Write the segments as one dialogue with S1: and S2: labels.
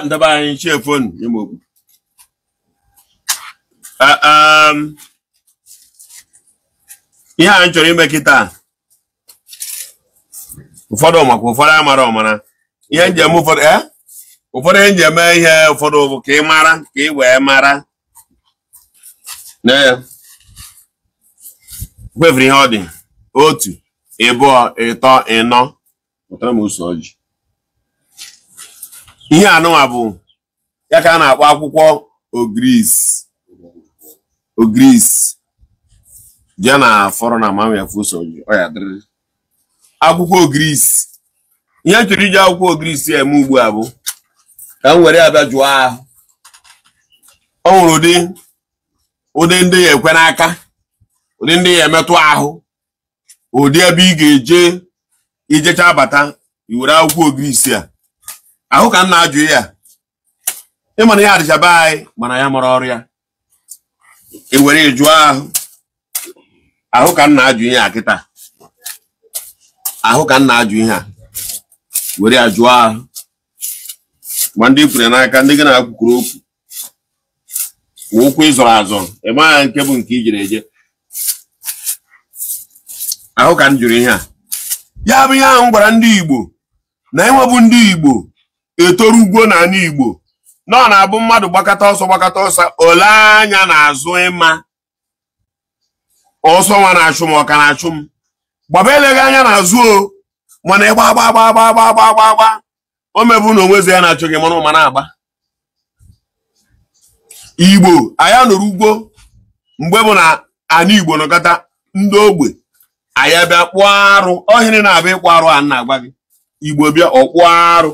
S1: Ndebe anyị chiefonu nye m okwu. Ihe anyị chọrọ ime kịta, ụfọdụ makwa, ụfọdụ amara ọmara ihe njem, ụfọdụ ụfọdụ ihe nji eme ihe, ụfọdụ bụ ka ị mara, ka ị wee mara na ya kwefere ihe ọ dị. 1 2 3 4 pụtara m ose ọjị. Ihe anụnwa bụ ya ka a na-akpọ akwụkwọ ogris. Ogris jee na fọrọ na mama ya fụ ose ọjị, ọ ya dịrị akwụkwọ ogris. Ihe m chọrọ iji akwụkwọ ogris eme ugbu a bụ ka m were ya bịa jụọ ahụ. Ọ nwere ụdị ndị ya ekwe n'aka, ụdị ndị ya emetụ ahụ, ụdị ebe ị ga-eje ijecha abata i were akwụkwọ ogirisi a ahụ ka m na-ajụ ya. Ịmana ya adịchaba anyị, mana ya mara ọrụ ya. I were jụọ ahụ ahụ ka m na-ajụ ihe a kịta, ahụ ka m na-ajụ ihe a, were ya jụọ ahụ. Ma ndị kwere n'aka, ndị gị na-akwukwuru okwu ụkwụ ịzọrọ azọ, ị maghị nke bụ nke ijere eje. Ahụ ka m jụrụ ihe a. Ya bụ ihe ahụ m gwara ndị Igbo na enwebụ ndị Igbo etoru ugwo na ala Igbo na ọ na-abụ mmadụ gbakọta ọsọ gbakọta ọsọ ole anya na-azụ ịma ọsọ nwa na-achụ m, ọka na-achụ m, gbaba eleghị anya n'azụ o, mana ịgba gba gba gba gba gba gba gba o mebu na onwezi ya na-achụ gị, mana ụma na-agba. Igbo anyị nụrụ ugwo mgbe bụ na ana Igbo nọkọta ndị ogbe anyị bịa kpụọ arụ ọhịrị na-abịa ịkpụ arụ a na-agwa gị. Igbo bịa ọkpụọ arụ,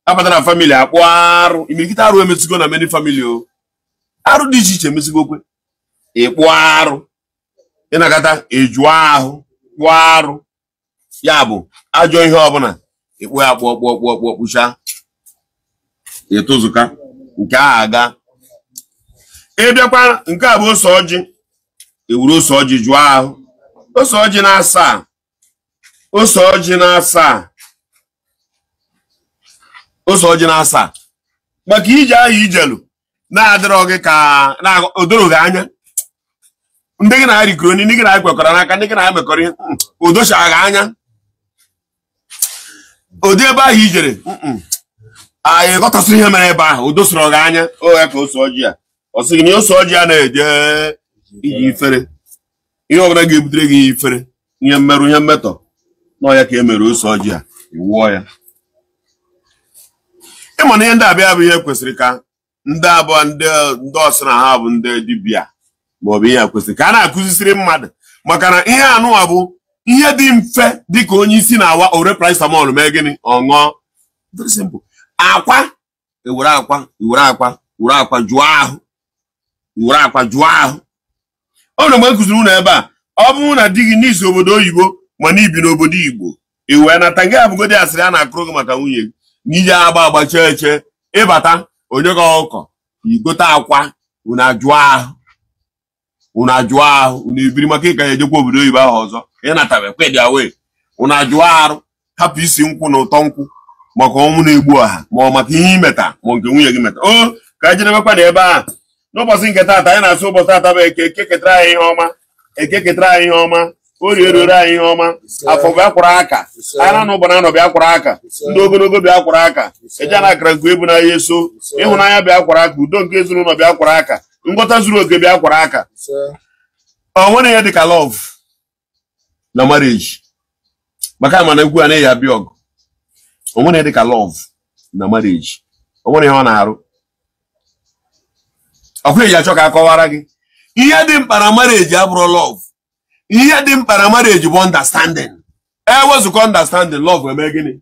S1: abata na famili akpụọ arụ, imirikiti arụ emesigo na many family o, arụ dị iche iche emesigokwe. Ịkpụọ arụ ịnakọta ejụọ ahụ kpụọ arụ, ya bụ ajọ ihe ọbụla ịkpụ ya kpụọ kpụọ kpụọ kpụọ kpụcha ịtụzụka nke a aga. Ịbịakwa nke a bụ ose ọjị, ewuru ose ọjị jụọ ahụ, ose ọjị na-asaa, ose ọjị na-asaa, ose ọjị na-asaa, maka ije ahụ ijelu na-adịrọ gị ka odoro gị anya, ndị gị na-arịkọrọ ndị gị na-ekwekọrọ n'aka, ndị gị na-emekọrọ ihe odochaghị anya ụdị ebe ahụ ijere anyị ghọtasịrị ihe mere ebe ahụ, o dosoro gị anya. O ya ka ose ọjị a ọ sị gị na ose ọjị a na-eje iji ifere, ihe ọbụla ga-ebutere gị ifere, ihe mmerụ, ihe mmetọ, nọ ya ka e mere ose ọjị a, iwụọ ya. Ịma na ihe ndị abịa bụ ihe kwesịrị ka ndị abụọ ndị ọsị na ha bụ ndị dibịa maọbụ ihe a kwesịrị ka a na-akụzisiri mmadụ, maka na ihe anụwa bụ ihe dị mfe dịka onye isi na-awa ore paracetamol mee gịnị ọ ṅụọ. Very simple. Akwa ewere akwa ewere akwa were akwa jụọ ahụ, were akwa jụọ ahụ. Ọ nwere mgbe m kụziri unu ebe a, ọ bụrụ na di gị n'isi obodo oyibo mana ibi n'obodo Igbo, i wee nata nke abụgodi asịrị a na-akụrụ gị maka nwunye gị na ije agba agba chee eche ịbata onye gị ọkụkọ igote akwa unu ajụọ ahụ, unu ajụọ ahụ, unu ebiri maka ịka ya ejekwa obodo oyibo ahụ ọzọ ịnatabe kwedị awee, unu ajụọ arụ, hapụ isi nkwụ na ụtọ nkwụ maka ọnwụ na-egbu ọha ma ọ maka ihe imeta ma nke nwunye gị meta. O ka anyị jedebekwa na ebe a n'ụbọchị nke taata. Anyị na-asụ ụbọchị taata bụ eke, eke ketara anyị ihe ọma, eke ketara anyị ihe ọma, orie eriere anyị ihe ọma, afọ bịa kwụrụ aka, anyị na ụbọ na anọ bịa kwụrụ aka, ndị ogologo bịa kwụrụ aka, eje na akara nke ebu n'ahịa eso, ịhụnanya bịa kwụrụ aka, udo nke ezinụlọ bịa kwụrụ aka, nghọta zuru oke bịa kwụrụ aka. Ọ nwere ihe dịka love na marriage, maka mana egwu a na-eyi abịa ọgụ. O nwere ihe dịka love na marriage, o nwere ihe ọ na-arụ. Ọkwa eji achọ ka a kọwara gị ihe dị mkpa na marriage abụrụ love. Ihe dị mkpa na marriage bụ understanding. Ewezụkọ understanding, love eme gịnị?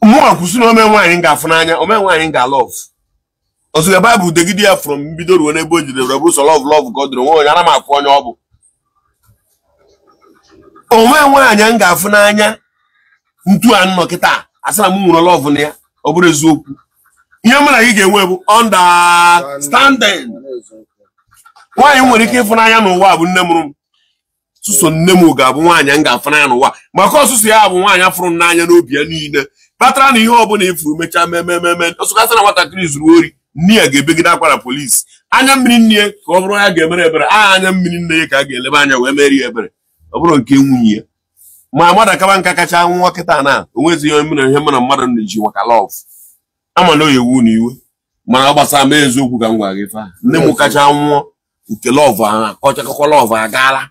S1: Mụnwa kwụsị na ome nwaanyị ga-afụ n'anya, ome nwaanyị ga love. Ozugbo Baịbụl degide ya from mbido ruo n'ebe o jidere bụ sọ love love ka ọ dịrị nwe onye ana m afụ onye ọ bụ. Onwe nwaanyị m ga-afụ n'anya ntu a nnọ kịta asị na m nwere love na ya, ọ bụrụ eziokwu. Ihe mụ na gị ga-enwe bụ understanding. Nwaanyị nwere ike ịfụnanya n'ụwa bụ nne mụrụ m. Sụsọ nne m ga-abụ nwaanyị m ga-afụ n'anya n'ụwa, maka ọsụsọ ya bụ nwaanyị afụrụ m n'anya n'obi ya niile, kpatara na ihe ọbụla ifuru mechaa memememe ọsụkasị na nwatakịrị zuru ori, nne ya ga-ebegide akwa na polisi. Anya mmiri nne ya ka ọ bụrụ ya ga-emere ebere, aha anya mmiri nne ya ka a ga-elebe anya wee mere ya ebere, ọ bụrụ nke nwunye ya. Ma mmadụ akaba nka kacha nwụọ kịta na onwezi ihe mere ihe mana mmadụ na-eji maka lọv ama na oyewu na iwe, mana ọ gbasara m eziokwu ka m gwa gị fa. Nne m kacha nwụọ nke lọv ahụ akọchakọkọ lọv agaala.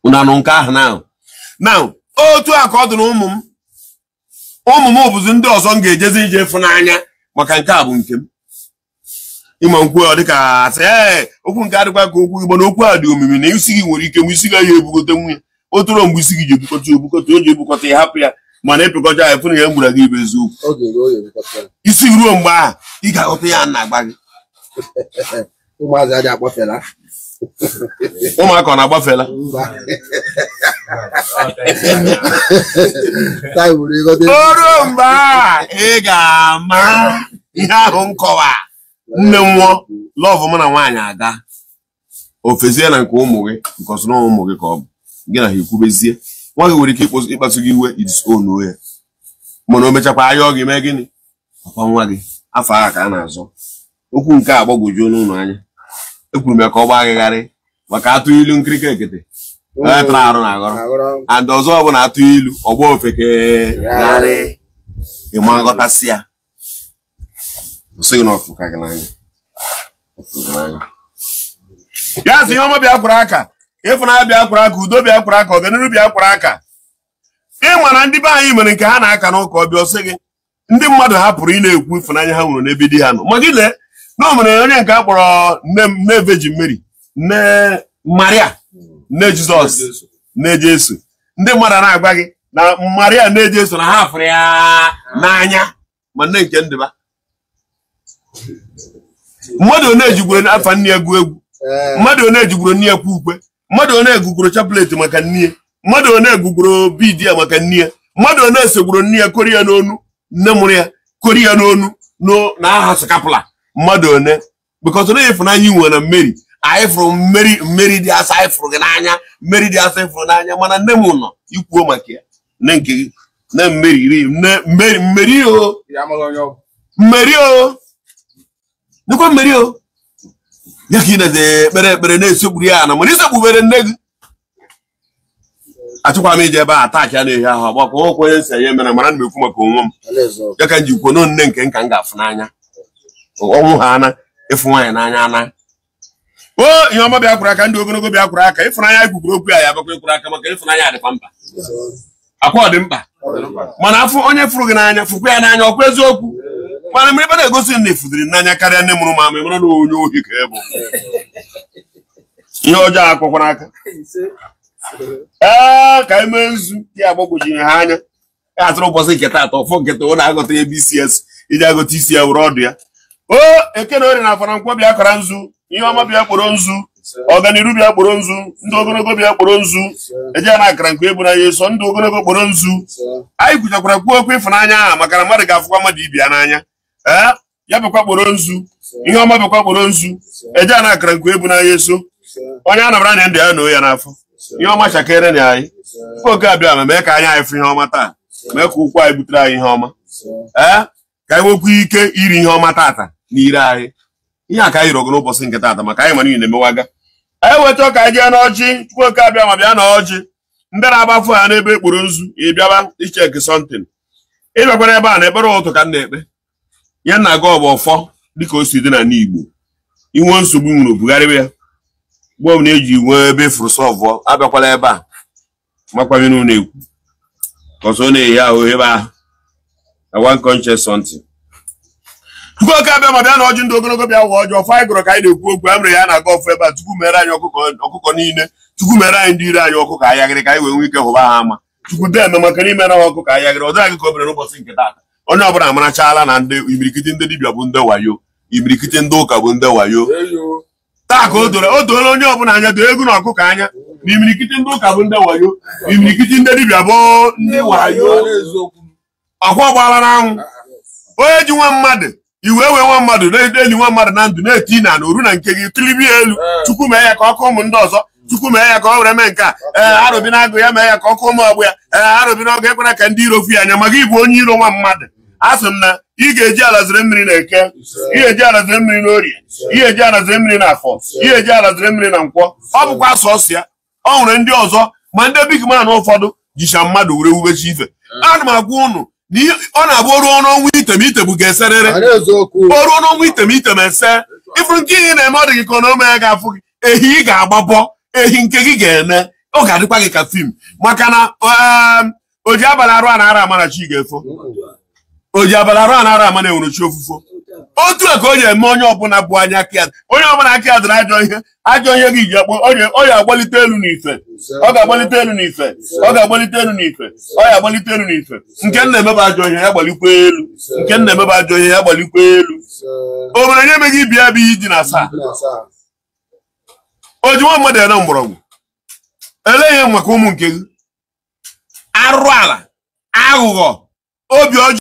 S1: Unu anụ nke ahụ na otu a ka ọ dị na ụmụ m. Ụmụ m bụzi ndị ọzọ m ga-ejezi ije ịfụnanya, maka nke a bụ nke m. Ịma nkwu ọ dịka asị ee okwu nke adịkwa ka okwu Igbo na okwu a dị omimi na isi gị nwere ike nwe isi gị ya ebugote nwunye o toro mgbe isi gị ji ebukọta ebukọta o ji ebukọta ya hapụ ya, mana ịpịkọcha ya fụ na ya mgbura gị bụ eziokwu. Isi gị ruo mgbe ahụ ị ga-aghọta ya na-agba gị. Ụmụaka ọ na-agbafela? O ruo mgbe ahụ ị ga-ama ihe ahụ nkọwa. Nne nwụọ lọvụ mụ na nwaanyị aga ofezie na nke ụmụ gị, nke ọsọ na ụmụ gị ka ọ bụ gị na ha ekwubezie. Nwa gị nwere ike ịkpasu gị iwe idis onu ya, mana o mechakwa ayọ gị mee gịnị ọkwa nwa gị afọ agha ka a na-azọ. Okwu nke a gbagwojuo n'ụlọ anya. Ekwuru m ya ka ọ gbaa gịgharị maka atụ ilu nkirika ekete onye tara arụ na aghọrọ, and ọzọ ọ bụla atụ ilu ọgba ofeke gharị ịma nghọtasị ya. Ya sị ihe ọma bịa kwara aka, ịfụnanya bịa kwara aka, udo bịa kwara aka, ọganiru bịa kwara aka. Ịma na ndị be anyị mere nke ha na-aka n'ụka ọbịa ọsị gị ndị mmadụ hapụrụ ị na-ekwu ịfụnanya ha nwere n'ebe di ha nọ. Ma gị lee na o mere onye nke a kpọrọ nne Virgin Mary, nne Maria, nne Jizọs, nne Jesu. Ndị mmadụ na-agwa gị na Maria nne Jesu na ha fụrụ ya n'anya, ma nne nke ndịba mmadụ one ejigburu afa nne ya gụọ egwu, mmadụ one ejigburu nne ya kwu ukwe, mmadụ one egwugwuru chaplet maka nne ya, mmadụ one egwugwuru bid ya maka nne ya, mmadụ one esegburu nne ya kori ya n'onu, nne mụrụ ya kori ya n'onu na aha sakapụla mmadụ one. Because onye ịfụnanya nwere na Mary, anyị fụrụ Mary, Mary dị asa anyị fụrụ gị n'anya, Mary dị asa ịfụrụ n'anya, mana nne m nọ ikwuo maka ya, nne nke gị, nne Mary, nne Mary, Mary o, Mary o, nnukwu mmeri o ya ka ị na-eze ekpere ekpere na-esekpuru ya na mana isekpubere nne gị. Achọkwa m ije ebe a ataki a na-ehi ahụ agbakọ okwu onye nsị ya mere, mara na m ekwu maka onwe m ya ka m ji kwuo na nne nke nka m ga-afụ n'anya. Ọnwụ ha ana ịfụ nwaanyị n'anya ana. O ihe ọma bịa kwuru aka, ndị ogologo bịa kwuru aka, ịfụnanya anyị kwukwuru okwu ya ya bakwa ekwuru aka, maka ịfụnanya adịkwa mkpa, akwa ọ dị mkpa, mana afụ onye fụrụ gị n'anya fụkwa ya n'anya, ọkwa eziokwu. Mana mmiri ebe na-egosi na efudiri n'anya karịa nne mụrụ ma mara na onye ohi ka ị bụ. Ihe ọjọọ akwụkwọ n'aka. Ee ka eme nzu ya agbagwojiri ha anya. Ya atụrụ ụbọchị nke taata ọfọ nke taa ọ na-agọta ebe isi ya iji agọta isi ya were ọdụ ya. O eke na orie na afọ na nkwọ bịa kọrọ nzu, ihe ọma bịa kpọrọ nzu, ọganiru bịa kpọrọ nzu, ndị ogologo bịa kpọrọ nzu, eje na akara nke ebu na ya eso ndị ogologo kpọrọ nzu. Anyị kwuchakwara kwuo okwu ịfụnanya ahụ maka na mmadụ ga-afụkwa mmadụ ibe ya n'anya. Ee ya bịakwa kpọrọ nzu, ihe ọma bịakwa kpọrọ nzu, eje na akara nke ebu na ya eso onye a nabara na ndụ ya na ya n'afọ. Ihe ọma chakere na anyị oge abịa ma mee ka anya anyị fụ ihe ọma taa, mee ka ụkwụ anyị butere anyị ihe ọma. Ee ka anyị nwekwa ike iri ihe ọma taata na ire anyị. Ihe a ka anyị rọgoro n'ụbọchị nke taata maka anyị ma niile na-emewaga. Anyị weta ka anyị jee n'ọjị, Chukwu oke abịa ma bịa n'ọjị. Ndị na-agbafu ha n'ebe ekporo nzu ị bịaba icheki sọntin, ị bịakwara ebe a na ekpere ụtụ ka m na-ekpe ya na aga ọbụ ọfọ dịka o si dị n'ala Igbo. Inwe nsogbu nwere obugharịwa ya mgbe ọbụla eji nwee ebe efuru sọvụọ abịakwala ebe a makwanye na ekwu ka ọsọ na-eyi ahụ ebe ahụ na one conscious something. Chukwu oke abịa ma bịa na ọjị ndị ogologo bịa wụọ ọjị ọfọ anyị gụrụ ka anyị na-ekwu okwu ya mere ya na-aga ọfọ ebe a. Chukwu mere anyị ọkụkọ niile, Chukwu mere anyị ndị ire anyị ọkụkọ ayagịrị ka anyị wee nwee ike hụba ha ama. Chukwu deme maka n'ime na ọkụkọ ayagịrị ọ dịghị gị ka o mere n'ụbọchị nke taata. Onye ọbụla amarachala na ndị imirikiti ndị dibịa bụ ndị wayo, imirikiti ndị ụka bụ ndị wayo. Taa ka o doro onye ọbụla anya, doo egwu na ọkụkọ anya na imirikiti ndị ụka bụ ndị wayo, imirikiti ndị dibịa bụ ndị wayo. Ọkwa ọgbaala n'anwụ. Onye ji nwa mmadụ Iwe wee nwa mmadụ na-eli nwa mmadụ na ndụ na-eti na na oru na nke gị tilibi elu. Chukwu mee ya ka ọkụ ụmụ ndị ọzọ. Chukwu mee ya ka ọ were mee nke a. Ee, arụbi na-agụ ya mee ya ka ọkụ ụmụ ọgbụ ya. Ee, arụbi n'ọgụ ekwere ka ndị iro fu ya anya maka ịbụ onye iro nwa mmadụ. A sị m na ị ga-eji ala zere mmiri na eke, ị ga-eji ala zere mmiri na orie, ị ga-eji ala zere mmiri na afọ, ị ga-eji ala zere mmiri na nkwọ. Ọ bụkwa sọsọ ya. Ọ nwere ndị ọzọ ma ndị big man ụfọdụ jicha mmadụ were wubechi ife. Ana m agwa ụnụ na ọ na-abụ ruo n'ọnwa item item ga-eserịrị. O ruo n'ọnwa item item ese. Ifuru nke ihe na-eme ọ dị gị ka ọ na ome ya ga-afụ gị. Ehi ị ga-agbabọ, ehi nke gị ga-eme, ọ ga-adịkwa gị ka fim. Maka na o ji abalị arụ a na-ara ama na chi ga-efo. O ji abalị arụ a na-ara ama na enwere chi ofufo. Otu a ka o ji eme onye ọbụla bụ anya aka ya. Onye ọbụla aka ya dịrị ajọ ihe gị ji akpọ ọ ga-agbalite elu n'ife. Ọ ga-agbalite elu n'ife. Ọ ga-agbalite elu n'ife. Ọ ga-agbalite elu n'ife. Nke m na-emebe ajọ ihe ya gbalikwa elu. Nke m na-emebe ajọ ihe ya gbalikwa elu. O mere onye emeghị ibi ya bụ ihe dị na asaa. O ji nwa mmadụ ere mgbọrọgwụ. Ele ihe maka ụmụ nke gị. Arụ ala, aghụghọ, obi ọjọọ.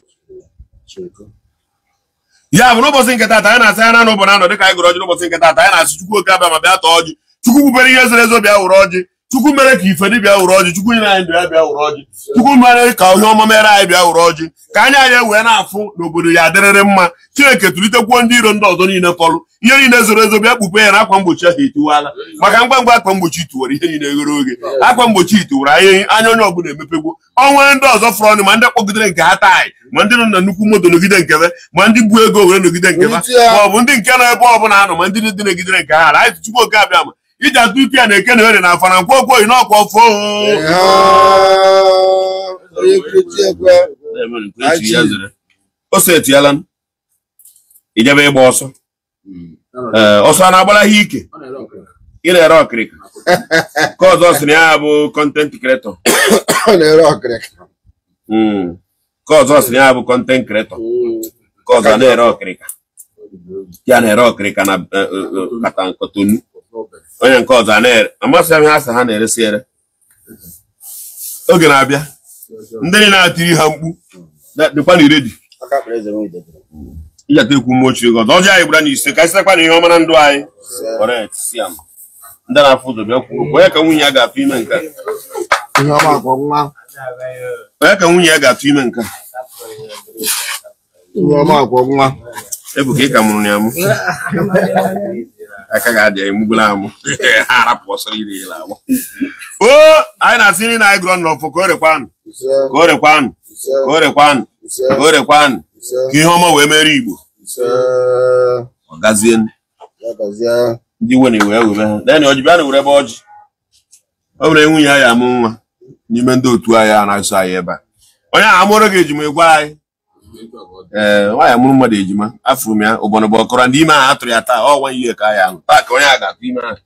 S1: Ya bụ n'ụbọchị nke taata anyị na-asị ya na n'ụbọchị anọ dịka anyị gụrụ ọjị n'ụbọchị nke taata anyị na-asị Chukwu oke abịa ma bịa tọọ ọjị. Chukwu kwubere ihe zoro ezo bịa wụrụ ọjị. Chukwu mere ka ife dị bịa wụrụ ọjị. Chukwu nyere anyị ndụ ya bịa wụrụ ọjị. Chukwu mere ka ihe ọma mere anyị bịa wụrụ ọjị. Ka anya anyị wee na-afụ n'obodo ya adịrịrị mma. Chineke tụlitekwuo ndị iro ndị ọzọ niile fọlụ. Ihe niile zoro ezo bịa kpupe ya na akwa mgbochi ahụ etiwala. Maka ngwa ngwa akwa mgbochi tiwara ihe niile ghere oghe. Akwa mgbochi tiwara anya onye ọbụla emepegwo. Ọnwa ndị ọzọ fọrọ ọnụ ma ndị kpọgidere nke ha taị, ma ndị nọ na nnukwu moto nọgide nkebe, ma ndị bu ego were nọgide nkebe, ma ọ bụ ndị nke nọ ebe ọbụla anọ, ma ndị dị nọgidere nke ha ala. Anyị Chukwu oke abịa ma iji atụ ike ya na eke na ere na afọ na nkwọ okwo oyi n'ọkwa ọfọ. O setiala ijebe ịgba ọsọ. Ọsọ a na-agbara ha ike. Ị na-ere ọkịrịka. Ka ọzọ sị na ya bụ content creator. Ka ọzọ sị na ya bụ content creator. Ka ọzọ na-ere ọkịrịka. Ya na-ere ọkịrịka na Kotonu. Onye nke ọzọ na-ere amasị m ha sị ha na-eresi ere. Oge na-abịa ndị niile na-atiri ha mkpu dịkwa na iredi. Ijata ekwu mmụọ ochie gị ọzọ. Ọjọọ anyị gbara n'ise ka anyị sitekwa na ihe ọma na ndụ anyị. Correct, siam. Ndị na-afụ ụzọ bịa kwuo okwu. Onye ka nwunye ya ga-atụ ime nke a? Onye ka nwunye ya ga-atụ ime nke a? Ebuka ị ka mụrụ ya amụ. Aka ga-adị ya emugbula amụ. Ha arapụ ọsọ iri ile amụ. O anyị na-asị nri na anyị gụrụ n'ọfọ ka o rekwanụ. Ka o rekwanụ. Ka o rekwanụ. Ka o rekwanụ. Ka ihe ọma wee mere Igbo. Ọ gazie ndị iwe na-ewe ewebe ha. Naanị ọjị bịa na were ebe ọjị. Ọ bụrụ nwunye ya amụ nwa n'ime ndị otu anyị a na-asụ anyị ebe a. Onye ahụ amụrụ gị ejima egwa anyị. Ee, nwaanyị amụrụ mmadụ ejima afụrụ m ya ụbọnụbọ ọkọrọ ndị ime ahụ atụrụ ya taa ọ nwa ihe ka ya ahụ taa ka onye a ga-atụ ime ahụ.